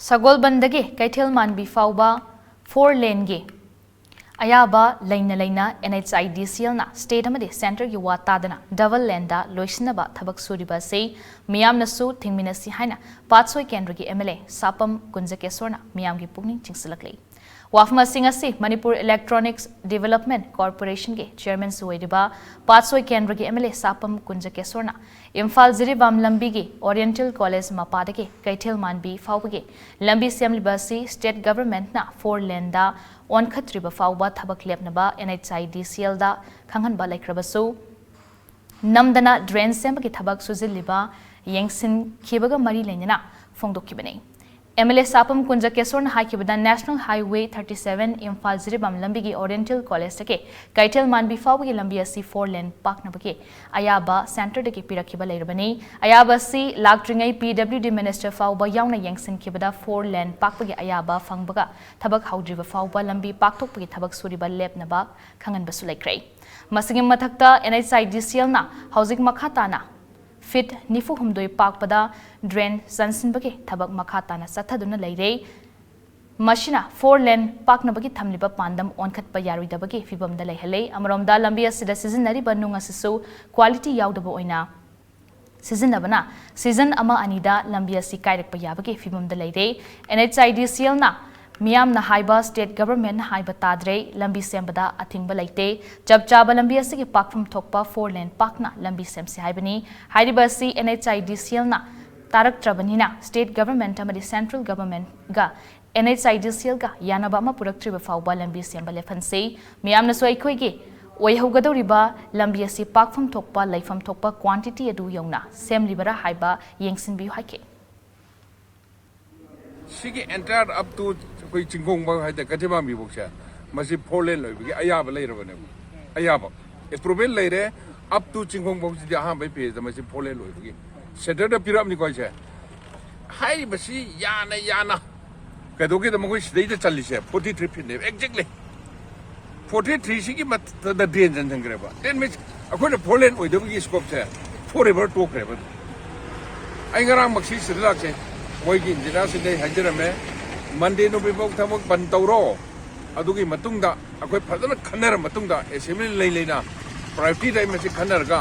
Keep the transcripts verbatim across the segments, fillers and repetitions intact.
ꯁꯒꯣꯜꯕꯟꯗꯒꯤ ꯀꯩꯊꯦꯜ ꯃꯥꯟꯕꯤ ꯐꯥꯎꯕ ꯐꯣꯔ ꯂꯦꯟꯒꯤ ꯑꯌꯥꯕ ꯂꯩꯅ ꯂꯩꯅ NHIDCLꯅ ꯁ꯭ꯇꯦꯠ ꯑꯃꯗꯤ ꯁꯦꯟꯇꯔꯒꯤ ꯋꯥ ꯇꯥꯗꯅ ꯗꯕꯜ ꯂꯦꯟꯗ ꯂꯣꯏꯁꯤꯟꯅꯕ ꯊꯕꯛ ꯁꯨꯔꯤꯕ ꯑꯁꯤ ꯃꯤꯌꯥꯝꯅꯁꯨ ꯊꯤꯡꯃꯤꯟꯅꯁꯤ ꯍꯥꯏꯅ ꯄꯥꯠꯁꯣꯏ ꯀꯦꯟꯗ꯭ꯔꯒꯤ MLA ꯁꯥꯄꯝ ꯀꯨꯟꯖꯀꯦꯁꯣꯔꯅ ꯃꯤꯌꯥꯝꯒꯤ ꯄꯨꯛꯅꯤꯡ ꯆꯤꯡꯁꯤꯜꯂꯛꯂꯤ꯫ ꯋꯥꯐꯝ ꯑꯁꯤ ꯉꯁꯤ ꯃꯅꯤꯄꯨꯔ ꯏꯂꯦꯛꯇ꯭ꯔꯣꯅꯤꯛꯁ ꯗꯤꯕꯦꯂꯞꯃꯦꯟꯠ ꯀꯣꯔꯄꯣꯔꯦꯁꯟꯒꯤ ꯆꯦꯌꯔꯃꯦꯟꯁꯨ ꯑꯣꯏꯔꯤꯕ ꯄꯥꯠꯁꯣꯏ ꯀꯦꯟꯗ꯭ꯔꯒꯤ MLA ꯁꯥꯄꯝ ꯀꯨꯟꯖꯀꯦꯁꯣꯔꯅ ꯏꯝꯐꯥꯜ ꯖꯤꯔꯤꯕꯥꯝ ꯂꯝꯕꯤꯒꯤ ꯑꯣꯔꯤꯌꯦꯟꯇꯦꯜ ꯀꯣꯂꯦꯖ ꯃꯄꯥꯗꯒꯤ ꯀꯩꯊꯦꯜ ꯃꯥꯟꯕꯤ ꯐꯥꯎꯕꯒꯤ ꯂꯝꯕꯤ ꯁꯦꯝꯂꯤꯕ ꯑꯁꯤ ꯁ꯭ꯇꯦꯠ ꯒꯚꯔꯟꯃꯦꯟꯠꯅ ꯐꯣꯔ ꯂꯦꯟꯗ ꯑꯣꯟꯈꯠꯇ꯭ꯔꯤꯕ ꯐꯥꯎꯕ ꯊꯕꯛ ꯂꯦꯞꯅꯕ NHIDCLꯗ ꯈꯪꯍꯟꯕ ꯂꯩꯈ꯭ꯔꯕꯁꯨ, ꯅꯝꯗꯅ ꯗ꯭ꯔꯦꯟ ꯁꯦꯝꯕꯒꯤ ꯊꯕꯛ ꯁꯨꯖꯤꯜꯂꯤꯕ ꯌꯦꯡꯁꯤꯟꯈꯤꯕꯒ ꯃꯔꯤ ꯂꯩꯅꯅ ꯐꯣꯡꯗꯣꯛꯈꯤꯕꯅꯤ꯫ MLA ꯁꯥꯄꯝ ꯀꯨꯟꯖꯀꯦꯁꯣꯔꯅ ꯍꯥꯏꯈꯤꯕꯗ, national highway thirty seven Imphal Jiribam ꯂꯝꯕꯤꯒꯤ ꯑꯣꯔꯤꯌꯦꯟꯇꯦꯜ ꯀꯣꯂꯦꯖꯇꯒꯤ ꯀꯩꯊꯦꯜ ꯃꯥꯟꯕꯤ ꯐꯥꯎꯕꯒꯤ ꯂꯝꯕꯤ ꯑꯁꯤ ꯐꯣꯔ ꯂꯦꯟ ꯄꯥꯛꯅꯕꯒꯤ ꯑꯌꯥꯕ ꯁꯦꯟꯇꯔꯗꯒꯤ ꯄꯤꯔꯛꯈꯤꯕ ꯂꯩꯔꯕꯅꯤ꯫ ꯑꯌꯥꯕ ꯑꯁꯤ ꯂꯥꯛꯇ꯭ꯔꯤꯉꯩ PWD ꯃꯤꯅꯤꯁꯇꯔ ꯐꯥꯎꯕ ꯌꯥꯎꯅ ꯌꯦꯡꯁꯤꯟꯈꯤꯕꯗ ꯐꯣꯔ ꯂꯦꯟ ꯄꯥꯛꯄꯒꯤ ꯑꯌꯥꯕ ꯐꯪꯕꯒ ꯊꯕꯛ ꯍꯧꯗ꯭ꯔꯤꯕ ꯐꯥꯎꯕ ꯂꯝꯕꯤ ꯄꯥꯛꯊꯣꯛꯄꯒꯤ ꯊꯕꯛ ꯁꯨꯔꯤꯕ ꯂꯦꯞꯅꯕ ꯈꯪꯍꯟꯕꯁꯨ ꯂꯩꯈ꯭ꯔꯦ꯫ ꯃꯁꯤꯒꯤ ꯃꯊꯛꯇ, NHIDCLꯅ ꯍꯧꯖꯤꯛ ꯃꯈꯥ ꯇꯥꯅ ꯐꯤꯠ ꯅꯤꯐꯨ ꯍꯨꯝꯗꯣꯏ ꯄꯥꯛꯄꯗ ꯗ꯭ꯔꯦꯟ ꯆꯟꯁꯤꯟꯕꯒꯤ ꯊꯕꯛ ꯃꯈꯥ ꯇꯥꯅ ꯆꯠꯊꯗꯨꯅ ꯂꯩꯔꯦ꯫ ꯃꯁꯤꯅ ꯐꯣꯔ ꯂꯦꯟ ꯄꯥꯛꯅꯕꯒꯤ ꯊꯝꯂꯤꯕ ꯄꯥꯟꯗꯝ ꯑꯣꯟꯈꯠꯄ ꯌꯥꯔꯣꯏꯗꯕꯒꯤ ꯐꯤꯚꯝꯗ ꯂꯩꯍꯜꯂꯦ꯫ ꯑꯃꯔꯣꯝꯗ, ꯂꯝꯕꯤ ꯑꯁꯤꯗ ꯁꯤꯖꯤꯟꯅꯔꯤꯕ ꯅꯨꯡ ꯑꯁꯤꯁꯨ ꯀ꯭ꯋꯥꯂꯤꯇꯤ ꯌꯥꯎꯗꯕ ꯑꯣꯏꯅ ꯁꯤꯖꯤꯟꯅꯕꯅ ꯁꯤꯖꯟ ꯑꯃ ꯑꯅꯤꯗ ꯂꯝꯕꯤ ꯑꯁꯤ ꯀꯥꯏꯔꯛꯄ ꯌꯥꯕꯒꯤ ꯐꯤꯚꯝꯗ ꯂꯩꯔꯦ꯫ NHIDCLꯅ ꯃꯤꯌꯥꯝꯅ ꯍꯥꯏꯕ, ꯁ꯭ꯇꯦꯠ ꯒꯚꯔꯟꯃꯦꯟꯠꯅ ꯍꯥꯏꯕ ꯇꯥꯗ꯭ꯔꯦ꯫ ꯂꯝꯕꯤ ꯁꯦꯝꯕꯗ ꯑꯊꯤꯡꯕ ꯂꯩꯇꯦ꯫ ꯆꯞ ꯆꯥꯕ ꯂꯝꯕꯤ ꯑꯁꯤꯒꯤ ꯄꯥꯛꯐꯝ ꯊꯣꯛꯄ ꯐꯣꯔ ꯂꯦꯟ ꯄꯥꯛꯅ ꯂꯝꯕꯤ ꯁꯦꯝꯁꯤ ꯍꯥꯏꯕꯅꯤ꯫ ꯍꯥꯏꯔꯤꯕ ꯑꯁꯤ NHIDCLꯅ ꯇꯥꯔꯛꯇ꯭ꯔꯕꯅꯤꯅ, ꯁ꯭ꯇꯦꯠ ꯒꯚꯔꯟꯃꯦꯟꯠ ꯑꯃꯗꯤ ꯁꯦꯟꯇ꯭ꯔꯦꯜ ꯒꯚꯔꯟꯃꯦꯟꯠꯒ NHIDCLꯒ ꯌꯥꯅꯕ ꯑꯃ ꯄꯨꯔꯛꯇ꯭ꯔꯤꯕ ꯐꯥꯎꯕ ꯂꯝꯕꯤ ꯁꯦꯝꯕ ꯂꯦꯞꯍꯟꯁꯤ꯫ ꯃꯤꯌꯥꯝꯅꯁꯨ ꯑꯩꯈꯣꯏꯒꯤ ꯑꯣꯏꯍꯧꯒꯗꯧꯔꯤꯕ ꯂꯝꯕꯤ ꯑꯁꯤ ꯄꯥꯛꯐꯝ ꯊꯣꯛꯄ, ꯂꯩꯐꯝ ꯊꯣꯛꯄ ꯀ꯭ꯋꯥꯟꯇꯤꯇꯤ ꯑꯗꯨ ꯌꯧꯅ ꯁꯦꯝꯂꯤꯕꯔꯥ ꯍꯥꯏꯕ ꯌꯦꯡꯁꯤꯟꯕꯤꯌꯨ ꯍꯥꯏꯈꯤ꯫ ꯁꯤꯒꯤ entire up to ꯑꯩꯈꯣꯏ ꯆꯤꯡꯈꯣꯡꯐꯥꯎ ꯍꯥꯏꯇꯥꯔꯦ, ꯀꯩꯊꯦꯜ ꯃꯥꯟꯕꯤꯐꯥꯎꯁꯦ, ꯃꯁꯤ ꯐꯣꯔ ꯂꯦꯟ ꯑꯣꯏꯕꯒꯤ ꯑꯌꯥꯕ ꯂꯩꯔꯕꯅꯦꯕ꯫ ꯑꯌꯥꯕ ꯑꯦꯄ꯭ꯔꯨꯚꯦꯜ ꯂꯩꯔꯦ꯫ Up to ꯆꯤꯡꯈꯣꯡꯐꯥꯎꯁꯤꯗꯤ ꯑꯍꯥꯟꯕꯒꯤ ꯐꯦꯁꯇ ꯃꯁꯤ ꯐꯣꯔ ꯂꯦꯟ ꯑꯣꯏꯕꯒꯤ ꯁꯦꯟꯇꯔꯗ ꯄꯤꯔꯛꯑꯕꯅꯤꯀꯣ ꯑꯩꯁꯦ꯫ ꯍꯥꯏꯔꯤꯕꯁꯤ ꯌꯥꯅ ꯌꯥꯅ ꯀꯩꯗꯧꯒꯦꯗ ꯃꯈꯣꯏ ꯁꯤꯗꯩꯗ ꯆꯜꯂꯤꯁꯦ forty three feetꯅꯦꯕ, exactly꯫ Forty threeꯁꯤꯒꯤ ꯃꯊꯛꯇ ꯗ꯭ꯔꯦꯟ ꯆꯟꯁꯤꯟꯈ꯭ꯔꯦꯕ꯫ That means ꯑꯩꯈꯣꯏꯅ ꯐꯣꯔ ꯂꯦꯟ ꯑꯣꯏꯗꯕꯒꯤ ꯁ꯭ꯀꯣꯞꯁꯦ forever ꯇꯣꯛꯈ꯭ꯔꯦꯕ꯫ ꯑꯩ ꯉꯔꯥꯡꯃꯛꯁꯤ ꯁꯤꯗ ꯂꯥꯛꯆꯩ꯫ ꯃꯣꯏꯒꯤ ꯏꯟꯖꯤꯅꯤꯌꯥꯔꯁꯤꯡꯗ ꯑꯩ ꯍꯥꯏꯖꯔꯝꯃꯦ, ꯃꯟꯗꯦ ꯅꯨꯃꯤꯠꯐꯥꯎ ꯊꯕꯛ ꯕꯟ ꯇꯧꯔꯣ, ꯑꯗꯨꯒꯤ ꯃꯇꯨꯡꯗ ꯑꯩꯈꯣꯏ ꯐꯖꯅ ꯈꯟꯅꯔ ꯃꯇꯨꯡꯗ ꯑꯦꯁꯦꯝꯕ꯭ꯂꯤ ꯂꯩ ꯂꯩꯅ ꯄ꯭ꯔꯥꯏꯌꯣꯔꯤꯇꯤꯗ ꯑꯩ ꯃꯁꯤ ꯈꯟꯅꯔꯒ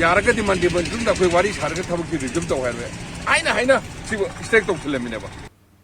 ꯌꯥꯔꯒꯗꯤ ꯃꯟꯗꯦ ꯃꯇꯨꯡꯗ ꯑꯩꯈꯣꯏ ꯋꯥꯔꯤ ꯁꯥꯔꯒ ꯊꯕꯛꯁꯤ ꯔꯤꯖꯨꯝ ꯇꯧ ꯍꯥꯏꯔꯦ꯫ ꯍꯥꯏꯅ ꯍꯥꯏꯅ ꯁꯤꯕꯨ ꯁ꯭ꯇꯦꯛ ꯇꯧꯁꯤꯜꯂꯝꯃꯤꯅꯦꯕ꯫